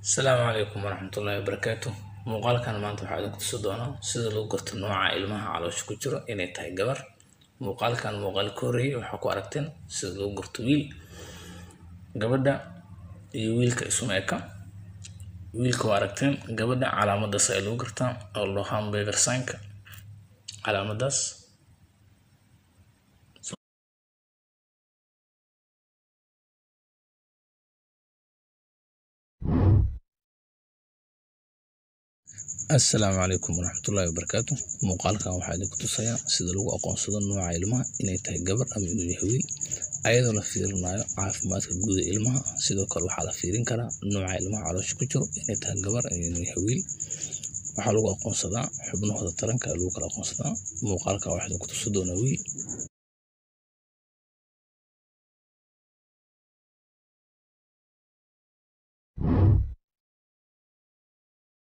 Asalaamu calaykum waraxmatullaahi wabarakaatu. Muuqaalkan maanta waxaa idinku tusi doonaa sida lagu garto nooca ilmaha caloosha ku jiro inay tahay gabar. Muuqaalkan muuqaal ka horreeyay waxaa ku aragteen sida lagu garto wiil. Gabadha iyo wiilka isuma eka. Wiilka waa aragteen, gabadha calaamadaas ayaa lagu gartaa oo loo hamburger sign-ka, calaamadaas. Assalaamu calaykum waraxmatullaahi wabarakaatu. Muuqaalkan waxaa idinku tusayaa sida lagu aqoonsado nooca ilmaha inay tahay gabar ama inuu yahay wiil, ayadoo la fiirinayo caafimaadka guud ee ilmaha. Sidoo kale waxaa la fiirin karaa nooca ilmaha caloosha ku jiro inay tahay gabar ama inuu yahay wiil. Waxaa lagu aqoonsadaa xubnahooda taranka lagu kala aqoonsadaa. Muuqaalkan waxaa idinku tusi doonaa wiil.